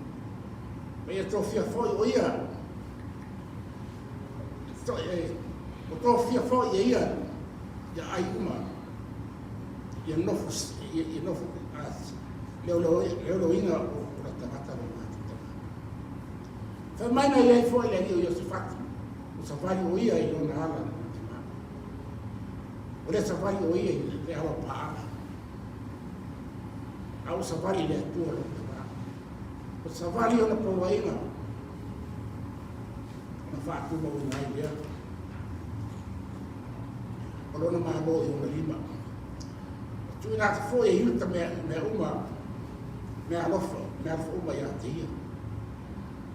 ma ia tofia foi o ia ua tofia foi e ia ia ai uma ia nofo ia nofo leoleoina o la tagata lo matou tama. Fai mai na i ai foi le alii o Iosefati, ua savali o ia i lona ala na tama. O lea savali o ia i le ala o Paala. A ua savali i le Atua lona tama. Ua savali ona pouaiga ona faatumauina ai lea o lona malo i ona lima. Ua tuuina atu foi e Iuta mea, mea uma, mea alofa, mea alofa uma ia te ia.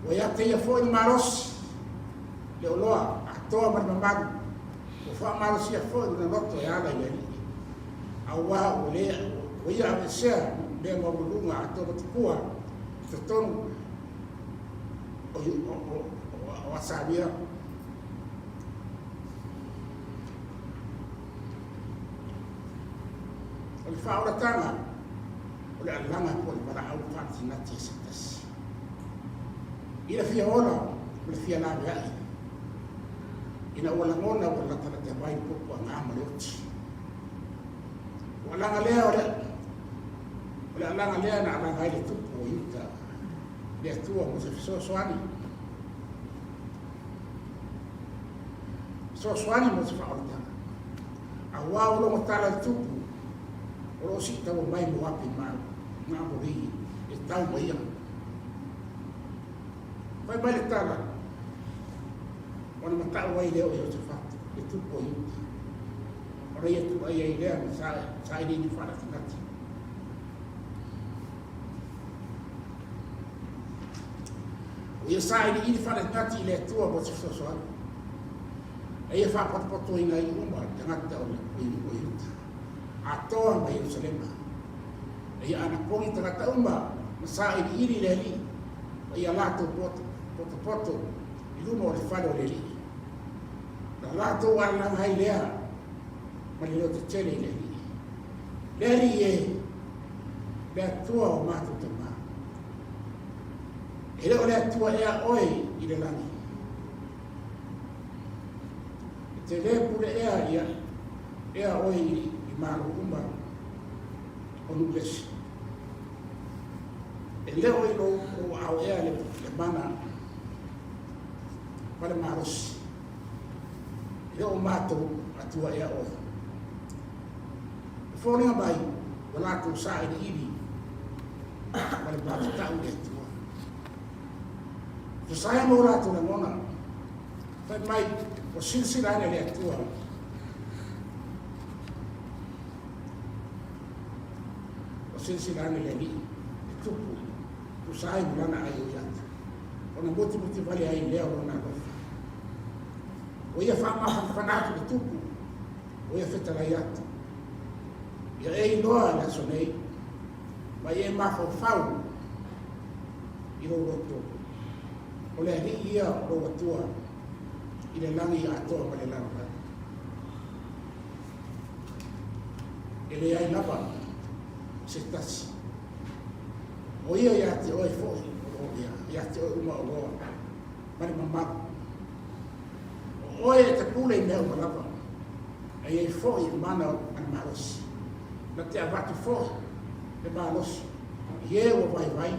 Ua ia te ia foi le malosi, le oloa atoa ma le mamalu, Ua faamalosia foi lona loto e ala i le Alii, auā ua le, ua ia aveesea mea maualuga atoa matukua i totonu o, o, o, o, o Asaria. O le faaolataga, o le alaga po o le valaau faanatinati e se tasi. I le fia ola ma le fia laveai, ina ua lagona ua latalata mai le puapuaga ma le oti. Ua alaga lea o le, o le alaga lea na alaga ai le tupu o Iuta, le Atua mo se fesoasoani. Fesoasoani mo se faaolataga. Auā ua logo tala le tupu, o lo o siitaua mai Moapi ma, ma Amori e tau ma ia. Fai mai le tala, ona matau ai lea o Iosefatu, le tupu o Iuta, ona ia tulai ai lea ma sailiili faanatinati. Ua ia sailiili faanatinati i le Atua mo se fesoasoani, a ia faapotopotoina ai uma tagata o Iuta, atoa ma Ierusalema. A ia anapogi tagata uma ma sailiili i le Alii, ma ia latou potopoto i luma o le fale o le Alii. Na latou alalaga ai lea ma le leotetele i le Alii. Le Alii e, le Atua o matou tamā. E le o le Atua ea oe i le lagi. E te lē pule ea ia ea oe i, i malo uma o Nulesi. E le o i lou aao ea le, le mana ma le malosi. E le o matou Atua ea oe. E foliga mai ua latou sailiili ma le matatau i le Atua. Tusa ai ma o latou lagona, fai mai Ua silasila ane le Atua Ua silasila ane le Alii e tupu tusa ai ma lana aioi atu, ona motimuti vale ai lea o lona alofa. Ua ia faamafanafana atu le tupu, ua ia fetalai atu. Ia e iloa i le aso nei, ma ia e mafaufau i lou loto, o le Alii ia o lou Atua i le lagi atoa ma le lalolagi. E leai lava se tasi. O ia ia te oe foi o lo o lea, ia te oe uma o loa, ma le mamalu. O oe e te pule i mea uma lava, e i ai foi le mana ma le malosi. Na te avatu foi le malosi i e ua vaivai,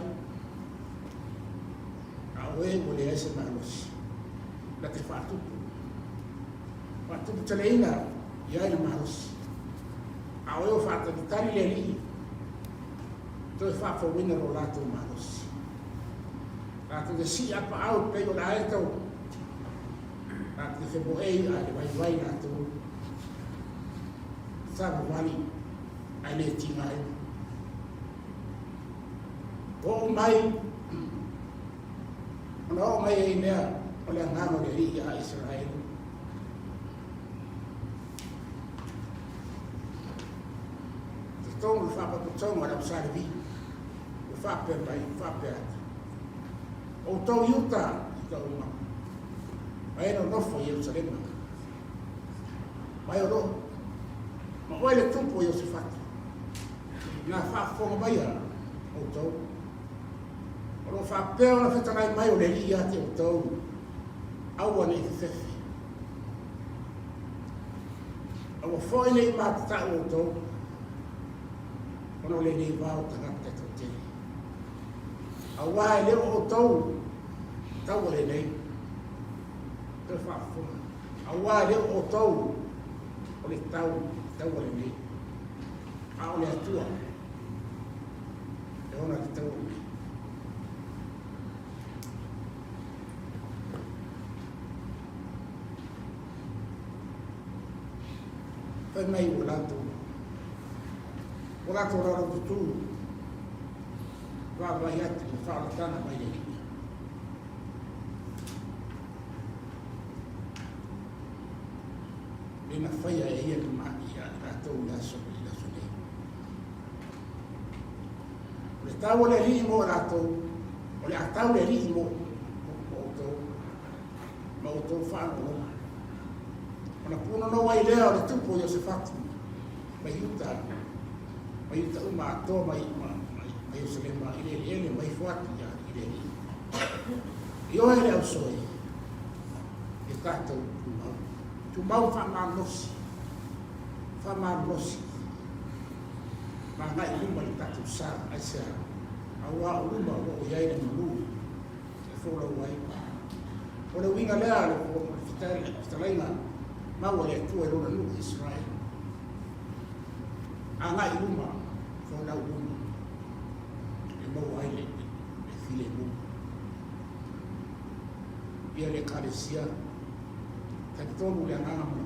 a o e ua leai se malosi, na te faatupu. Faatuputeleina i ai le malosi, a o e ua faatalitali le Alii, toe faafouina lo latou malosi. Latou te sii apaau pei o le aeto, latou te femoei a le vaivai latou, savavali ae le tigaina. Oo mai, ona oo mai ai lea o le agaga o le Alii ia Isaraelu. Totonu le faapotopotoga o le au Sa Levi, ua faapea mai, ua faapea atu, Outou Iuta i ka uma, ma e nonofo i Ierusalema, mai o loo, ma oe le tupu o Iosefatu, na faafofoga maia outou, o lo o faapea ona fetalai mai o le Alii ia te outou, aua ne i fefefe. Aua foi ne i matatau outou, ona o lenei va o tagata e toatele. Aua e le o outou taua lenei, toe faafofoga, aua e le o outou o le tau, taua lenei, a o le Atua e ona le taua lenei. Fai mai ua latou, ua latou raraututu, vaavaai atu i le faaolataga mai le Alii. Le na faia e ia le mai ia latou i le aso i le aso nei. O le tau o le Alii mo latou, o le a tau le Alii mo outou, ma outou faalogologo. Ona punonou ai lea o le tupu o Iosefatu mai Iuta, mai Iuta uma atoa mai, ma, mai, mai Ierusalema i le eleele ma ifo atu ia i le Alii. I oe le ausoe, e tatou tumau. Tumau faamalosi, faamalosi, ma agai i luma le tatou sa, aisea, auā o luma o lo o i ai le malū e folau ai. O le uiga lea o le fetalaiga mau a le Atua i lona nuu Israel. Agai i luma, folau i luma, e maua ai le filemu. Ia le Ekalesia, talitonu le agaga ma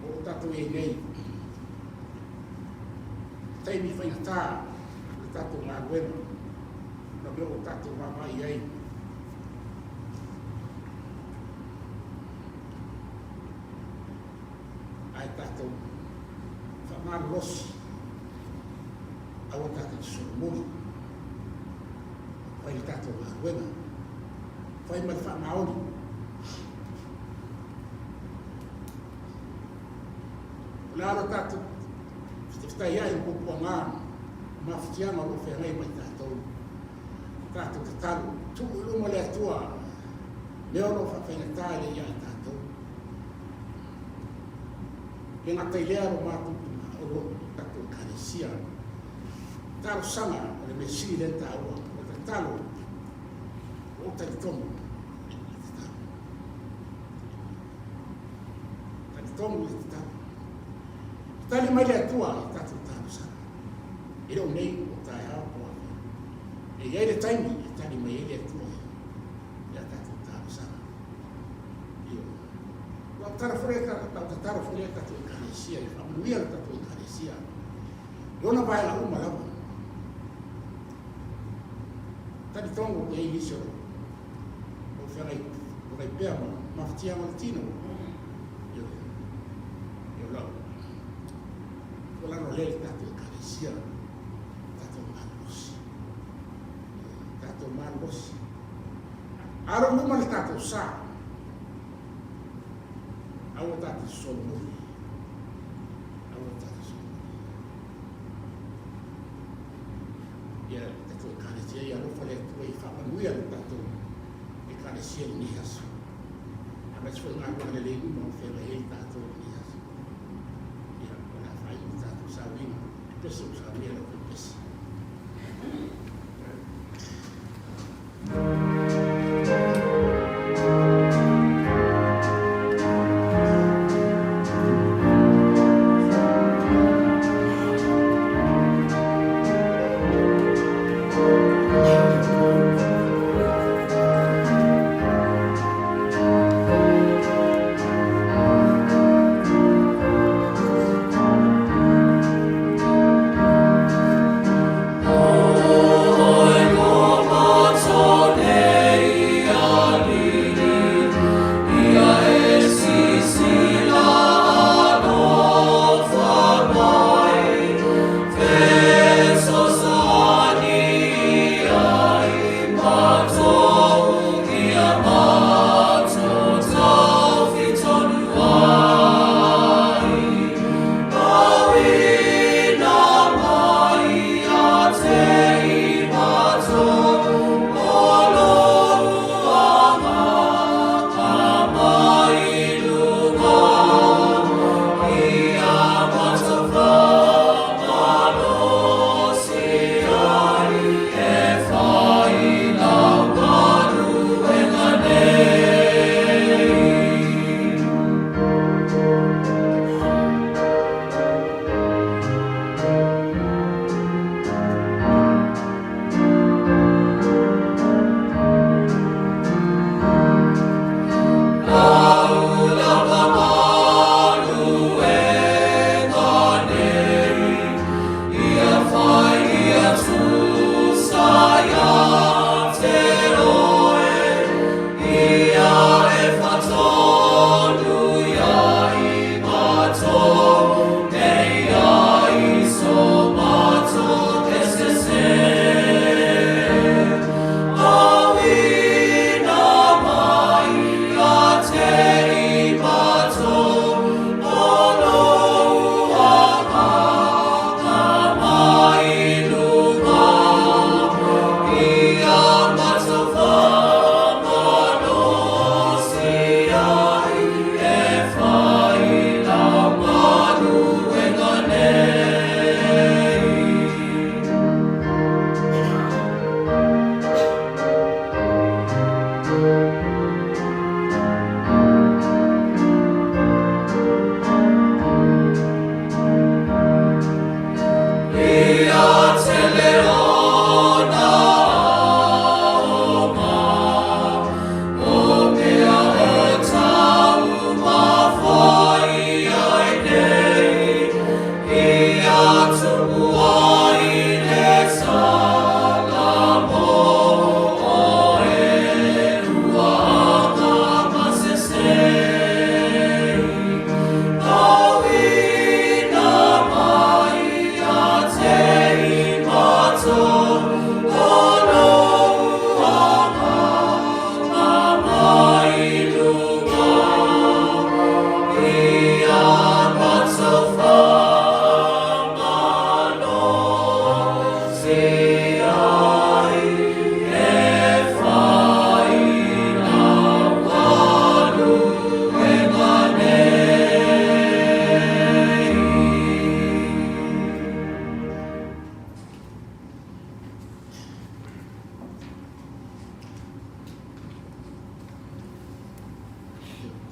o lo tatou i ai nei, taimi faigata o le tatou galuega, na mea o tatou vaavaai i ai. Ae tatou faamalolosi, aua tatou te solomuli, fai le tatou galuega, fai ma le faamaoni. O le a lo tatou fetafetaiai ma puapuaga ma mafatiaga o lo o feagai ma i tatou. Tatou tatalo, tuu i luma le Atua mea o lo o faafaigata ai ia i tatou. Le gata i lea lo matou o lo tatou Ekalesia. Talosaga o le mea sili lea taua, o le tatalo, o talitonu i le tatalo. Talitonu i le tatalo. Tali mai le Atua i tatou talosaga. E le o nei o taeao po o E i ai le taimi e tali mai ai le Atua i a tatou talosaga. Ioe. Tatalo foi le tatalo foi le tatou Ekalesia ia faamanuia le tatou Ekalesia i ona vaega uma lava. Talitonu ua i ai nisi o lo o feagai feagai pea ma mafatiaga o le tino. Ioe. Ia o lau tuualalo lea i le tatou Ekalesia, tatou malolosi. Tatou malolosi. Alo i luma le tatou sa. Aua tatou solomuli. Aua tatou solomuli. Ia le tatou Ekalesia, ia alofa le Atua ia faamanuia le tatou Ekalesia i lenei aso. Aemaise foi galuega lelei uma o feagai ai tatou i lenei aso. Ia, o le a faaiu le tatou sauniga, le pese ua saunia lau pese.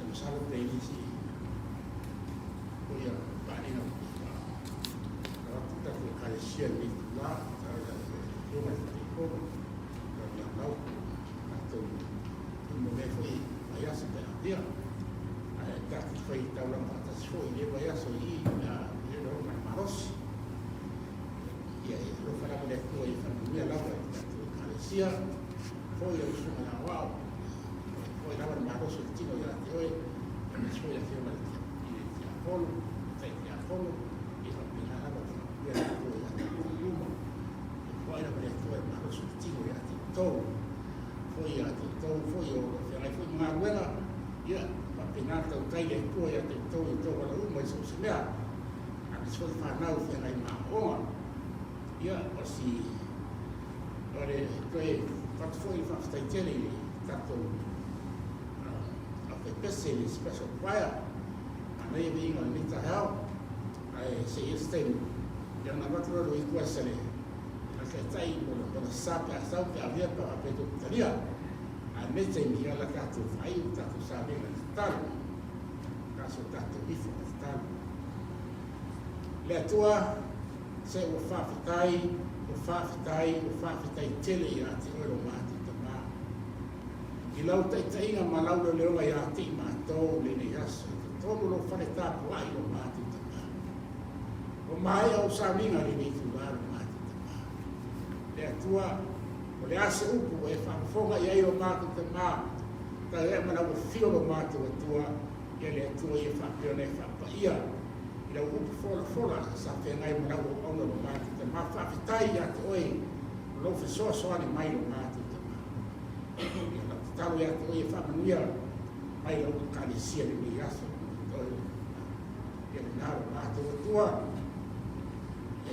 Masalo pe nisi o ia paeaiga avatu tatou Ekalesia i lenei itula, tala i le Afioga i le Taitaifono, tala i lau tatou i mo mea foi vaiaso pe a avea. Ae tatou fai taulaga faatasi foi i lenei vaiaso i i pe a lele oo mai le malosi. Ia e alofa lava le Atua ia faamanuia lava i le tatou Ekalesia, foi lau Susuga i le Aoao, foi lava le malosi o le tino ia te oe, aemaise foi le Afioga i le Tiakono, le Tai Tiakono, ia faapena lava ona faamanuia le Atua ia te outou uma. Ia foai lava le Atua le malosi o le tino ia te outou. Foi ia te outou foi o lo o feagai foi ma galuega, ia faapena ona tautai le Atua ia te outou i outou valaau uma i so o se mea. Aemaise foi fanau e feagai ma aoaoga. Ia, o si o le toe avatu foi le faafetai tele i le tatou aufaipese i le special choir, manaia viiga o lenei taeao, ae se i ai se taimi, ia ona avatu lea o le request a le taitai mo le sa pe a sau pe a avea pe a faapea tou te talia. Ae lenei taimi, ia o le a tatou faaiu le tatou sauniga i le tatalo. Aso tatou ifo ma tatalo. Le Atua, se ua faafetai, ua faafetai, ua faafetai tele ia te Oe lo matou Tama. I lau taitaiga ma lau leoleoga ia te i matou lenei aso, i totonu lou fale tapuai lo matou Tama. Ua maea ou sauniga lenei itula lo matou Tama. Le Atua, o le a se upu ua e faafofoga i ai lo matou Tama, tau ea ma lau afio lo matou Atua, ia le Atua ia faapea ona e faapaia i lau upu folafola sa feagai ma lau auauna lo matou Tama. Faafetai ia te oe o lou fesoasoani mai lo matou Tama. Ia lau tatalo ia te oe ia faamanuia mai lau Ekalesia lenei aso oe ia lena lo matou Atua.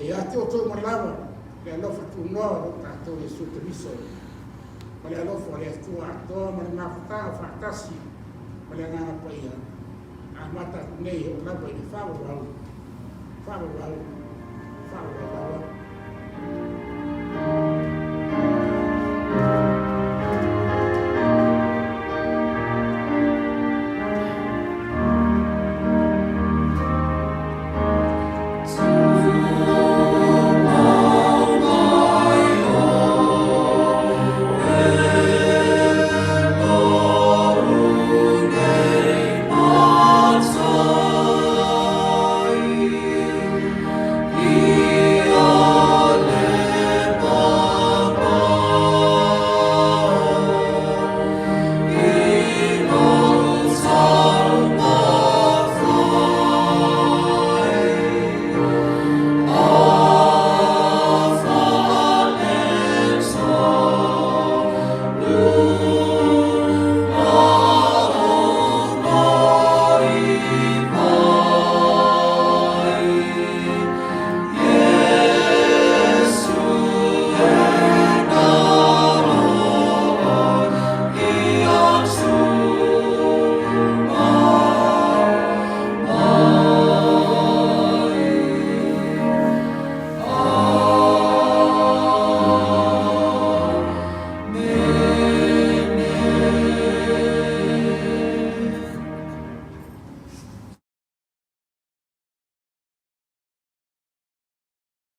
Ia ia te outou uma lava le alofa tunoa o lo tatou Iesu Keriso ma le alofa o le Atua atoa ma le mafutaga faatasi ma le Agaga Paia, amata atu nei e oo lava i le faavavau, faavavau, faavavau lava.